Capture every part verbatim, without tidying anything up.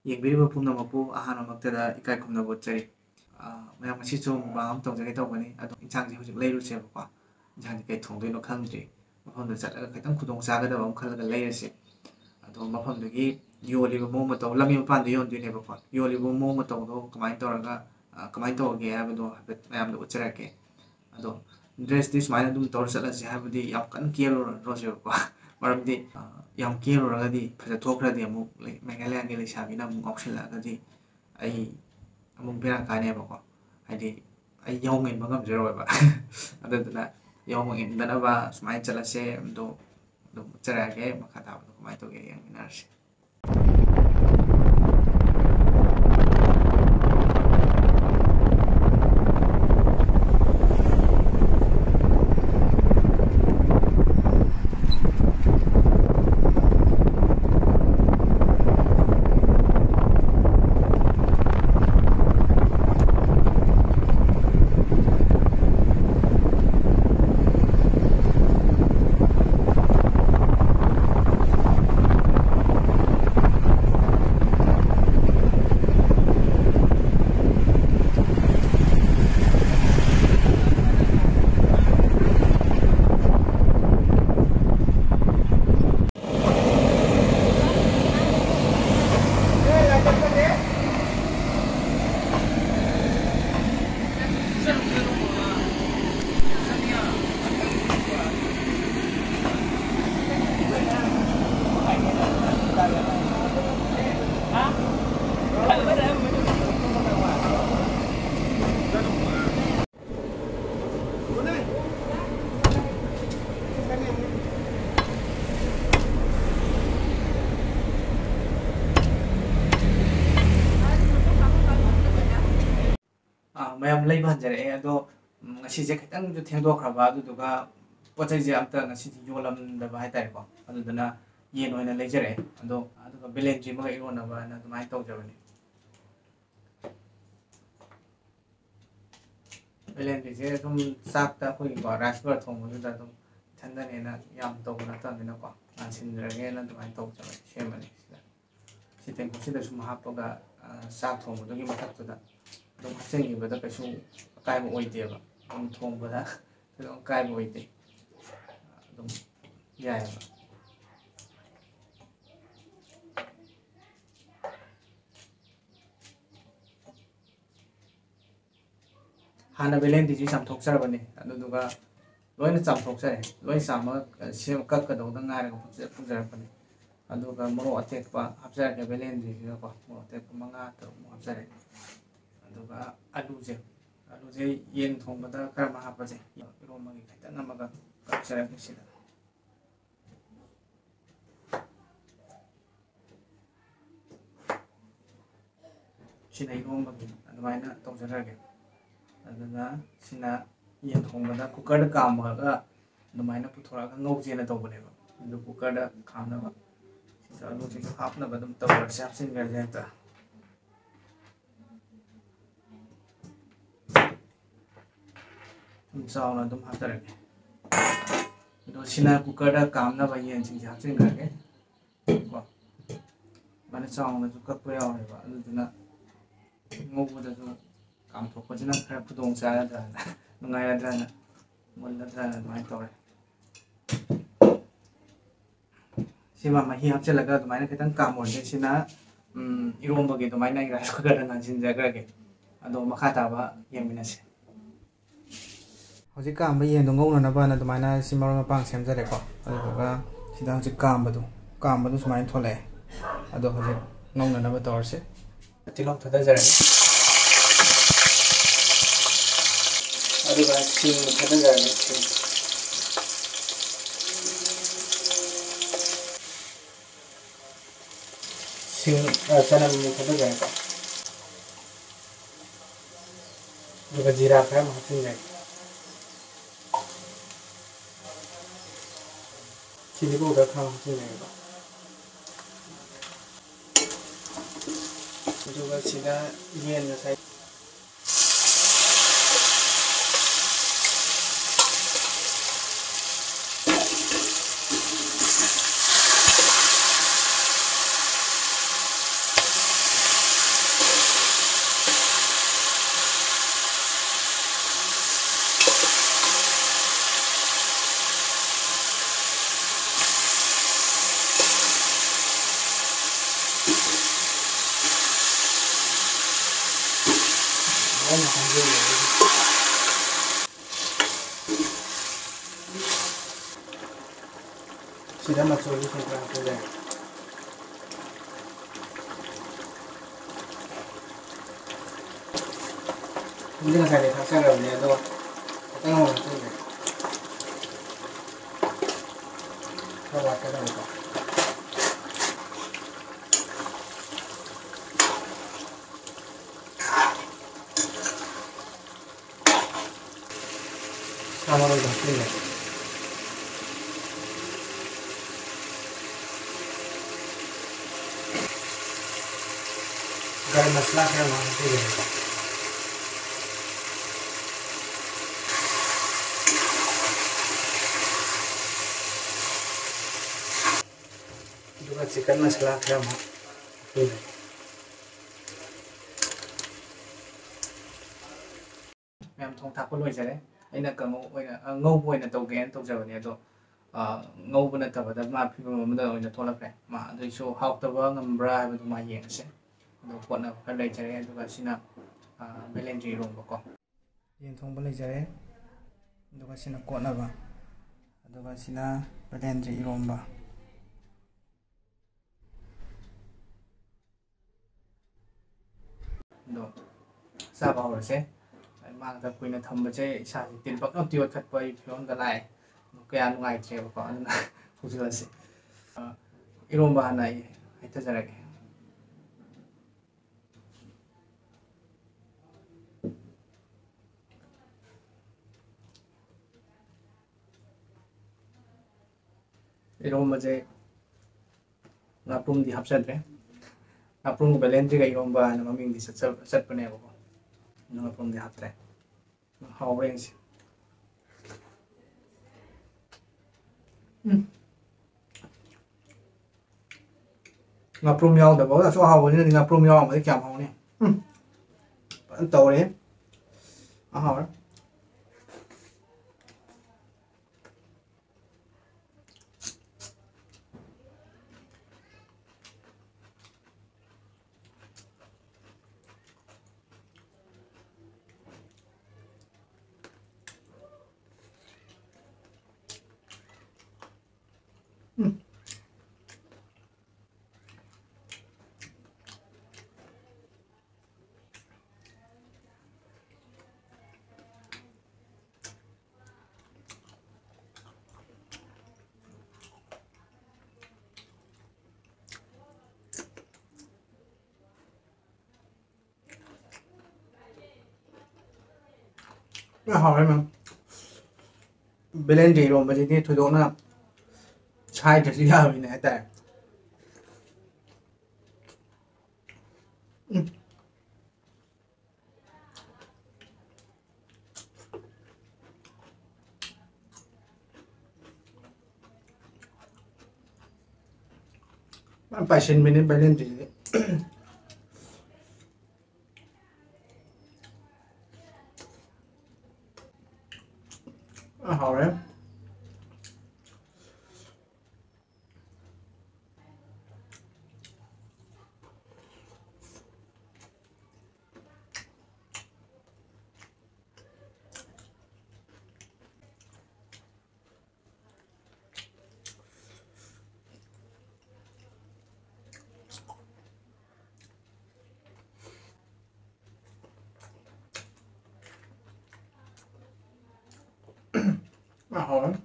ꯌꯦꯡꯕꯤꯔꯤꯕ ꯄꯨꯝꯅꯃꯛꯄꯨ ꯑꯍꯥꯟꯕꯃꯛꯇꯗ ꯏꯀꯥꯏ ꯈꯨꯝꯅꯕ ꯎꯠꯆꯔꯤ꯫ ꯑ, ꯃꯌꯥꯝ, ꯉꯁꯤꯁꯨ mukbang ꯑꯃ ꯇꯧꯖꯒꯦ ꯇꯧꯕꯅꯤ, ꯑꯗꯣ ꯏꯟꯁꯥꯡꯁꯦ ꯍꯧꯖꯤꯛ ꯂꯩꯔꯨꯁꯦꯕꯀꯣ꯫ ꯏꯟꯁꯥꯡꯁꯦ ꯀꯩ ꯊꯣꯡꯗꯣꯏꯅꯣ ꯈꯪꯗ꯭ꯔꯤ꯫ ꯃꯐꯝꯗ ꯆꯠꯂꯒ ꯈꯤꯇꯪ ꯈꯨꯗꯣꯡ ꯆꯥꯒꯗꯕ ꯑꯃ ꯈꯜꯂꯒ ꯂꯩꯔꯁꯦ꯫ ꯑꯗꯣ ꯃꯐꯝꯗꯨꯒꯤ ꯌꯣꯜꯂꯤꯕ ꯃꯑꯣꯡ ꯃꯇꯧ, ꯂꯝꯕꯤ ꯃꯄꯥꯟꯗ ꯌꯣꯟꯗꯣꯏꯅꯦꯕꯀꯣ, ꯌꯣꯜꯂꯤꯕ ꯃꯑꯣꯡ ꯃꯇꯧꯗꯣ ꯀꯃꯥꯏꯅ ꯇꯧꯔꯒ, ꯑ, ꯀꯃꯥꯏꯅ ꯇꯧꯒꯦ ꯍꯥꯏꯕꯗꯣ ꯍꯥꯏꯐꯦꯠ ꯃꯌꯥꯝꯗ ꯎꯠꯆꯔꯛꯀꯦ꯫ ꯑꯗꯣ dressꯇꯤ ꯁꯨꯃꯥꯏꯅ ꯑꯗꯨꯝ ꯇꯧꯔ ꯆꯠꯂꯁꯦ, ꯍꯥꯏꯕꯗꯤ ꯌꯥꯝ ꯀꯟꯅ ꯀꯦꯔꯨꯔꯁꯦꯕꯀꯣ꯫ ꯃꯔꯝꯗꯤ, ꯑ, ꯌꯥꯝ ꯀꯦꯔꯨꯔꯒꯗꯤ ꯐꯖ ꯊꯣꯛꯈ꯭ꯔꯗꯤ ꯑꯃꯨꯛ ꯂꯩ-, ꯃꯦꯘꯥꯂꯌꯥꯒꯤ ꯂꯩꯁꯥꯕꯤꯅ ꯑꯃꯨꯛ ꯉꯥꯎꯁꯤꯜꯂꯛꯑꯒꯗꯤ ꯑꯩ ꯑꯃꯨꯛ ꯕꯦꯔꯥ ꯀꯥꯅꯦꯕꯀꯣ꯫ ꯍꯥꯏꯗꯤ ꯑꯩ ꯌꯥꯍꯧ ꯉꯟꯕ ꯉꯝꯖꯔꯣꯏꯕ꯫ ꯑꯗꯨꯗꯨꯅ ꯌꯥꯍꯧ ꯉꯟꯗꯅꯕ ꯁꯨꯃꯥꯏꯅ ꯆꯠꯂꯁꯦ꯫ ꯑꯗꯣ ꯑꯗꯨꯝ ꯎꯠꯆꯔꯛꯑꯒꯦ, ꯃꯈꯥ ꯇꯥꯕꯗꯣ ꯀꯃꯥꯏꯅ ꯇꯧꯒꯦ ꯌꯦꯡꯃꯤꯟꯅꯔꯁꯤ꯫ ꯑꯥ, ꯃꯌꯥꯝ ꯂꯩꯕ ꯍꯟꯖꯔꯛꯑꯦ꯫ ꯑꯗꯣ, ꯎꯝ, ꯉꯁꯤꯁꯦ ꯈꯤꯇꯪꯁꯨ ꯊꯦꯡꯗꯣꯛꯈ꯭ꯔꯕ, ꯑꯗꯨꯗꯨꯒ ꯄꯣꯠ ꯆꯩꯁꯦ ꯑꯝꯇ ꯉꯁꯤꯗꯤ ꯌꯣꯜꯂꯝꯗꯕ ꯍꯥꯏꯇꯥꯔꯦꯀꯣ꯫ ꯑꯗꯨꯗꯨꯅ ꯌꯦꯟ ꯑꯣꯏꯅ ꯂꯩꯖꯔꯛꯑꯦ꯫ ꯑꯗꯣ, ꯑꯗꯨꯒ ꯕꯦꯂꯦꯟꯗ꯭ꯔꯤ ꯑꯃꯒ ꯏꯔꯣꯟꯅꯕꯅ ꯑꯗꯨꯃꯥꯏꯅ ꯇꯧꯖꯕꯅꯤ꯫ ꯕꯦꯂꯦꯟꯗ꯭ꯔꯤꯁꯦ ꯑꯗꯨꯝ ꯆꯥꯛꯇ ꯑꯩꯈꯣꯏꯒꯤꯀꯣ rice cooker ꯊꯣꯡꯕꯗꯨꯗ ꯑꯗꯨꯝ ꯏꯊꯟꯗꯅꯦꯅ ꯌꯥꯝ ꯇꯧꯕ ꯅꯠꯇꯕꯅꯤꯅꯀꯣ, ꯉꯥꯟꯁꯤꯟꯖꯔꯒꯦꯅ ꯑꯗꯨꯃꯥꯏꯅ ꯇꯧꯖꯕꯅꯤ, ꯁꯦꯝꯕꯅꯤ ꯁꯤꯗ꯫ ꯇꯦꯡꯀꯣꯠꯁꯤꯗ ꯁꯨꯝ ꯍꯥꯞꯄꯒ, ꯑ, ꯆꯥꯛ ꯊꯣꯡꯕꯗꯨꯒꯤ ꯃꯊꯛꯇꯨꯗ ꯑꯗꯨꯝ ꯍꯥꯞꯆꯤꯟꯈꯤꯕꯗ ꯀꯩꯁꯨ ꯑꯀꯥꯏꯕ ꯑꯣꯏꯗꯦꯕ꯫ ꯑꯗꯨꯝ ꯊꯣꯡꯕꯗ ꯀꯩꯁꯨ ꯑꯀꯥꯏꯕ ꯑꯣꯏꯗꯦ꯫ ꯑꯗꯨꯝ ꯌꯥꯏꯑꯕ꯫ ꯍꯥꯟꯅ ꯕꯦꯂꯦꯟꯗ꯭ꯔꯤꯁꯤ ꯆꯥꯝꯊꯣꯛꯆꯔꯕꯅꯤ, ꯑꯗꯨꯗꯨꯒ ꯂꯣꯏꯅ ꯆꯥꯝꯊꯣꯛꯆꯔꯦ꯫ ꯂꯣꯏ ꯆꯥꯝꯃꯒ ꯁꯦꯝ-, ꯀꯛꯀꯗꯧꯗ ꯉꯥꯏꯔꯒ ꯄꯨꯖ-, ꯄꯨꯖꯔꯛꯄꯅꯤ꯫ ꯑꯗꯨꯒ ꯃꯣꯔꯣꯛ ꯑꯇꯦꯛꯄ ꯍꯥꯞꯆꯔꯒꯦ, ꯕꯦꯂꯦꯟꯗ꯭ꯔꯤꯁꯤꯗꯀꯣ ꯃꯣꯔꯣꯛ ꯑꯇꯦꯛꯄ ꯃꯉꯥ ꯇꯔꯨꯛꯃꯨꯛ ꯍꯥꯞꯆꯔꯦ꯫ ꯑꯗꯨꯒ ꯑꯂꯨꯁꯦ, ꯑꯂꯨꯁꯦ ꯌꯦꯟ ꯊꯣꯡꯕꯗ ꯈꯔ ꯑꯃ ꯍꯥꯞꯄꯁꯦ, ꯏꯔꯣꯝꯕꯒꯤ ꯈꯤꯇꯪ ꯑꯃꯒ ꯀꯛꯆꯔꯒꯦ ꯁꯤꯗ꯫ ꯁꯤꯅ ꯏꯔꯣꯝꯕꯒꯤ ꯑꯗꯨꯃꯥꯏꯅ ꯇꯧꯖꯔꯒꯦ꯫ ꯑꯗꯨꯒ ꯁꯤꯅ ꯌꯦꯟ ꯊꯣꯡꯕꯗ ꯀꯨꯀꯔꯗ ꯀꯥꯝꯃꯒ ꯑꯗꯨꯃꯥꯏꯅ ꯄꯨꯊꯣꯔꯛꯑꯒ ꯉꯧꯁꯦꯅ ꯇꯧꯕꯅꯦꯕ꯫ ꯑꯗꯨ ꯀꯨꯀꯔꯗ ꯀꯥꯝꯅꯕ ꯁꯤꯗ ꯑꯂꯨꯁꯤꯁꯨ ꯍꯥꯞꯅꯕ ꯑꯗꯨꯝ ꯇꯧꯔꯁꯦ, ꯍꯥꯞꯆꯤꯟꯈ꯭ꯔꯁꯦ ꯍꯦꯛꯇ꯫ ꯑꯗꯨꯝ ꯆꯥꯎꯅ ꯑꯗꯨꯝ ꯍꯥꯞꯆꯔꯒꯦ꯫ ꯑꯗꯣ ꯁꯤꯅ ꯀꯨꯀꯔꯗ ꯀꯥꯝꯅꯕ ꯌꯦꯟꯁꯤꯡꯁꯦ ꯍꯥꯞꯆꯤꯟꯈ꯭ꯔꯒꯦ꯫ ꯀꯣ꯫ ꯑꯗꯨꯃꯥꯏꯅ ꯆꯥꯎꯅꯁꯨ ꯀꯛꯄ ꯌꯥꯎꯋꯦꯕ꯫ ꯑꯗꯨꯗꯨꯅ ꯉꯧꯕꯗꯁꯨ ꯀꯥꯝꯊꯣꯛꯄꯁꯤꯅ ꯈꯔ ꯈꯨꯗꯣꯡ ꯆꯥꯒꯗ꯭ꯔꯥꯅ, ꯅꯨꯡꯉꯥꯏꯒꯗ꯭ꯔꯥꯅ, ꯃꯨꯜꯂꯗ꯭ꯔꯥꯅ ꯑꯗꯨꯃꯥꯏꯅ ꯇꯧꯔꯦ꯫ ꯁꯤꯃ ꯃꯍꯤ ꯍꯥꯞꯆꯤꯜꯂꯒ ꯑꯗꯨꯃꯥꯏꯅ ꯈꯤꯇꯪ ꯀꯥꯝꯃꯣꯔꯁꯦ꯫ ꯁꯤꯅ, ꯎꯝ, ꯏꯔꯣꯝꯕꯒꯤ ꯑꯗꯨꯃꯥꯏꯅ ꯑꯩ ꯔꯥꯏꯁ ꯀꯨꯀꯔꯗ ꯉꯥꯟꯁꯤꯟꯖꯈ꯭ꯔꯒꯦ꯫ ꯑꯗꯣ ꯃꯈꯥ ꯇꯥꯕ ꯌꯦꯡꯃꯤꯟꯅꯁꯦ꯫ ꯍꯧꯖꯤꯛ ꯀꯥꯝꯕ ꯌꯦꯟꯗꯣ ꯉꯧꯅꯅꯕꯅ ꯑꯗꯨꯃꯥꯏꯅ ꯁꯤ ꯃꯔꯣꯏ ꯃꯄꯥꯡ ꯁꯦꯝꯖꯔꯦꯀꯣ꯫ ꯑꯗꯨꯗꯨꯒ ꯁꯤꯗ ꯍꯧꯖꯤꯛ ꯀꯥꯝꯕꯗꯣ, ꯀꯥꯝꯕꯗꯣ ꯁꯨꯃꯥꯏꯅ ꯊꯣꯛꯂꯛꯑꯦ꯫ ꯑꯗꯣ ꯍꯧꯖꯤꯛ ꯉꯧꯅꯅꯕ ꯇꯧꯔꯁꯦ꯫ ꯇꯤꯜꯍꯧ ꯊꯥꯗꯖꯔꯅꯤ꯫ ꯑꯗꯨꯒ ꯁꯤꯡ ꯊꯥꯗꯖꯔꯅꯤ, ꯁꯤꯡ꯫ ꯁꯤꯡ, ꯑ, ꯆꯅꯝ ꯊꯥꯗꯖꯔꯦꯀꯣ꯫ ꯑꯗꯨꯒ ꯖꯤꯔꯥ ꯈꯔ ꯑꯃ ꯍꯥꯞꯆꯤꯟꯖꯔꯦ꯫ ꯆꯤꯂꯤ ꯄꯥꯎꯗꯔ ꯈꯔ ꯑꯃ ꯍꯥꯞꯆꯤꯟꯖꯔꯦꯀꯣ꯫ ꯑꯗꯨꯒ ꯁꯤꯗ ꯌꯦꯟ ꯉꯁꯥꯏ ꯁꯤꯗ ꯃꯆꯨꯁꯨ ꯁꯨꯝ ꯈꯔ ꯍꯥꯞꯆꯤꯜꯂꯦ꯫ ꯊꯨꯝꯁꯦ ꯉꯁꯥꯏꯗꯩ ꯊꯥꯛꯆꯈ꯭ꯔꯕꯅꯦ, ꯑꯗꯣ ꯈꯤꯇꯪ ꯑꯃꯨꯛ ꯍꯥꯞꯆꯤꯜꯂꯦ꯫ ꯈꯔ ꯋꯥꯠꯀꯗꯕꯀꯣ꯫ ꯁꯥ ꯃꯔꯣꯏꯗꯣ ꯍꯥꯞꯆꯤꯜꯂꯦ꯫ ꯒꯔꯝ ꯃꯁꯂꯥ ꯈꯔ ꯑꯃ ꯍꯥꯞꯆꯤꯜꯂꯦ꯫ ꯑꯗꯨꯒ ꯆꯤꯛꯀꯟ ꯃꯁꯂꯥ ꯈꯔ ꯑꯃ ꯍꯥꯞꯆꯤꯜꯂꯦ꯫ ꯃꯌꯥꯝ ꯊꯣꯡ ꯊꯥꯛꯄ ꯂꯣꯏꯖꯔꯦ꯫ ꯑꯩꯅ ꯀꯥꯡꯉꯧ ꯑꯣꯏꯅ, ꯑ, ꯉꯧꯕ ꯑꯣꯏꯅ ꯇꯧꯒꯦꯅ ꯇꯧꯖꯕꯅꯦ, ꯑꯗꯣ, ꯑ, ꯉꯧꯕ ꯅꯠꯇꯕꯗ ꯃꯥ ꯐꯤꯕꯝ ꯑꯃꯗ ꯑꯣꯏꯅ ꯊꯣꯛꯂꯛꯈ꯭ꯔꯦ꯫ ꯃꯥ ꯑꯗꯨꯏꯁꯨ ꯍꯥꯎꯇꯕ ꯉꯝꯕ꯭ꯔꯥ ꯍꯥꯏꯕꯗꯨ ꯃꯥ ꯌꯦꯡꯉꯁꯦ꯫ ꯑꯗꯣ ꯀꯣꯠꯅꯕ ꯈꯔ ꯂꯩꯖꯔꯦ꯫ ꯑꯗꯨꯒ ꯁꯤꯅ, ꯑ, ꯕꯦꯂꯦꯟꯗ꯭ꯔꯤ ꯏꯔꯣꯝꯕꯀꯣ꯫ ꯌꯦꯟ ꯊꯣꯡꯕ ꯂꯩꯖꯔꯦ꯫ ꯑꯗꯨꯒ ꯁꯤꯅ ꯀꯣꯠꯅꯕ꯫ ꯑꯗꯨꯒ ꯁꯤꯅ ꯕꯦꯂꯦꯟꯗ꯭ꯔꯤ ꯏꯔꯣꯝꯕ꯫ ꯑꯗꯣ ꯆꯥꯕ ꯍꯧꯔꯁꯦ꯫ ꯃꯥꯡꯗ ꯀꯨꯏꯅ ꯊꯝꯕꯁꯦ ꯏꯁꯥꯁꯦ ꯇꯤꯟ ꯄꯪꯌꯣꯠꯇ ꯌꯣꯠꯈꯠꯄ ꯑꯩ ꯐꯤꯕꯝꯗ ꯂꯥꯛꯑꯦ꯫ ꯀꯌꯥ ꯅꯨꯡꯉꯥꯏꯇ꯭ꯔꯦꯕꯀꯣ, ꯑꯗꯨꯅ ꯍꯧꯖꯤꯛ ꯑꯁꯤ, ꯑ, ꯏꯔꯣꯝꯕ ꯍꯥꯟꯅ ꯑꯩ ꯍꯩꯊꯖꯔꯒꯦ꯫ ꯏꯔꯣꯝꯕꯁꯦ ꯉꯥꯄ꯭ꯔꯨꯝꯗꯤ ꯍꯥꯞꯆꯗ꯭ꯔꯦ꯫ ꯉꯥꯄ꯭ꯔꯨꯝꯒ ꯕꯦꯂꯦꯟꯗ꯭ꯔꯤꯒ ꯏꯔꯣꯝꯕ ꯍꯥꯏꯅ ꯃꯃꯤꯡꯗꯤ ꯆꯠꯆ-, ꯆꯠꯄꯅꯦꯕꯀꯣ꯫ ꯑꯗꯣ ꯉꯥꯄ꯭ꯔꯨꯝꯗꯤ ꯍꯥꯞꯇ꯭ꯔꯦ꯫ ꯍꯥꯎꯕ꯭ꯔꯥ ꯌꯦꯡꯁꯤ꯫ ꯎꯝ꯫ ꯉꯥꯄ꯭ꯔꯨꯝ ꯌꯥꯎꯗꯕ ꯑꯁꯨꯛ ꯍꯥꯎꯕꯁꯤꯅꯗꯤ ꯉꯥꯄ꯭ꯔꯨꯝ ꯌꯥꯎꯔꯝꯃꯗꯤ ꯀꯌꯥꯝ ꯍꯥꯎꯅꯤ꯫ ꯎꯝ꯫ ꯐꯖꯅ ꯇꯧꯔꯦ꯫ ꯐꯖꯅ ꯍꯥꯎꯔꯦ꯫ ꯂꯣꯏ ꯍꯥꯎꯔꯦ ꯃꯌꯥꯝ꯫ ꯕꯦꯂꯦꯟꯗ꯭ꯔꯤ ꯏꯔꯣꯝꯕꯁꯤꯗꯤ ꯊꯣꯏꯗꯣꯛꯅ ꯁꯥꯏꯗ꯭ꯔꯁꯨ ꯌꯥꯕꯅꯤꯅꯦ ꯍꯥꯏꯇꯥꯔꯦ꯫ ꯎꯝ꯫ ꯌꯥꯝ ꯄꯥꯏꯁꯤꯟꯕꯅꯤ ꯕꯦꯂꯦꯟꯗ꯭ꯔꯤꯁꯤꯗꯤ꯫ ꯑ, ꯍꯥꯎꯔꯦ꯫ ꯌꯥꯝ ꯍꯥꯎꯔꯦ꯫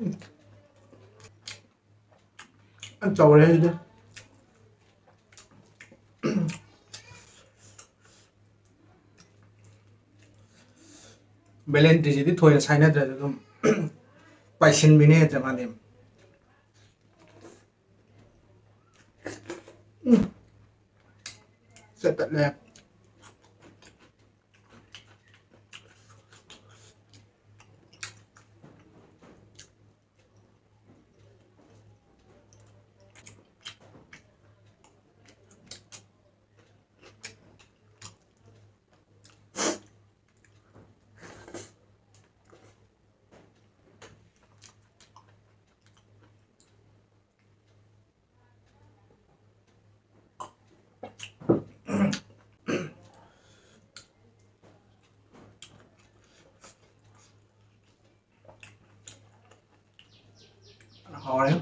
ꯎꯝ꯫ ꯐꯖꯅ ꯆꯥꯎꯔꯦ ꯁꯤꯗꯤ꯫ ꯕꯦꯂꯦꯟꯗ꯭ꯔꯤꯁꯤꯗꯤ ꯊꯣꯏꯅ ꯁꯥꯏꯅꯗ꯭ꯔꯁꯨ ꯑꯗꯨꯝ ꯄꯥꯏꯁꯤꯟꯕꯤꯅꯦ ꯍꯦꯛꯇ ꯃꯥꯗꯤ꯫ ꯎꯝ꯫ ꯆꯠꯇꯠꯂꯦ꯫ ꯍꯥꯎꯔꯦ꯫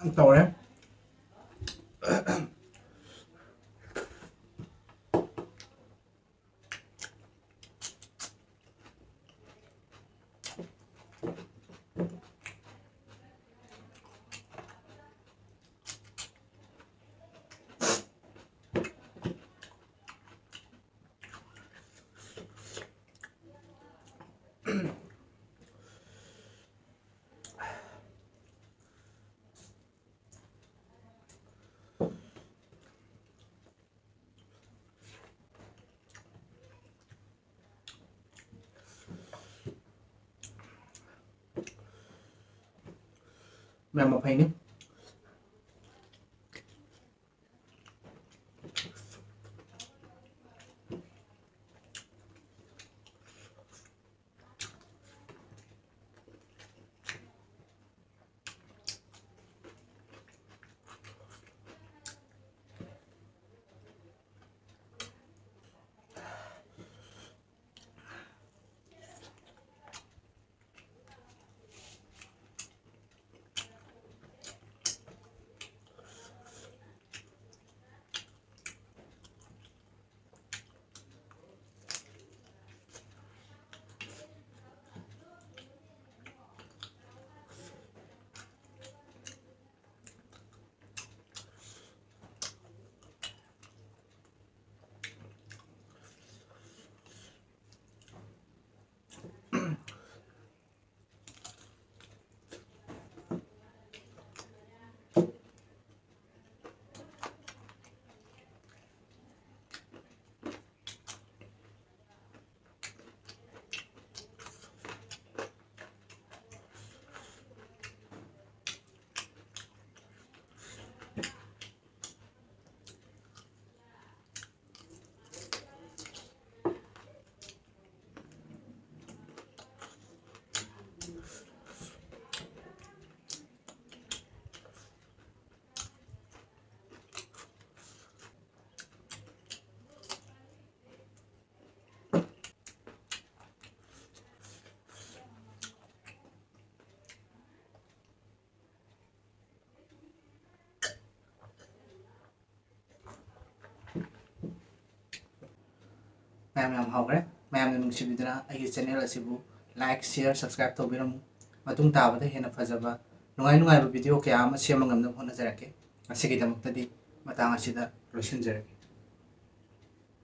ꯌꯥꯝ ꯇꯧꯔꯦ꯫ ꯃꯌꯥꯝ ꯃꯐꯩꯅꯤ꯫ ꯃꯌꯥꯝ ꯌꯥꯝ ꯍꯧꯈ꯭ꯔꯦ꯫ ꯃꯌꯥꯝꯅ ꯅꯨꯡꯁꯤꯕꯤꯗꯨꯅ ꯑꯩꯒꯤ channel ꯑꯁꯤꯕꯨ like, share, subscribe ꯇꯧꯕꯤꯔꯝꯃꯨ꯫ ꯃꯇꯨꯡ ꯇꯥꯕꯗ ꯍꯦꯟꯅ ꯐꯖꯕ, ꯅꯨꯡꯉꯥꯏ ꯅꯨꯡꯉꯥꯏꯕ video ꯀꯌꯥ ꯑꯃ ꯁꯦꯝꯕ ꯉꯝꯅꯕ ꯍꯣꯠꯅꯖꯔꯛꯀꯦ꯫ ꯉꯁꯤꯒꯤꯗꯃꯛꯇꯗꯤ ꯃꯇꯥꯡ ꯑꯁꯤꯗ ꯂꯣꯏꯁꯤꯟꯖꯔꯒꯦ꯫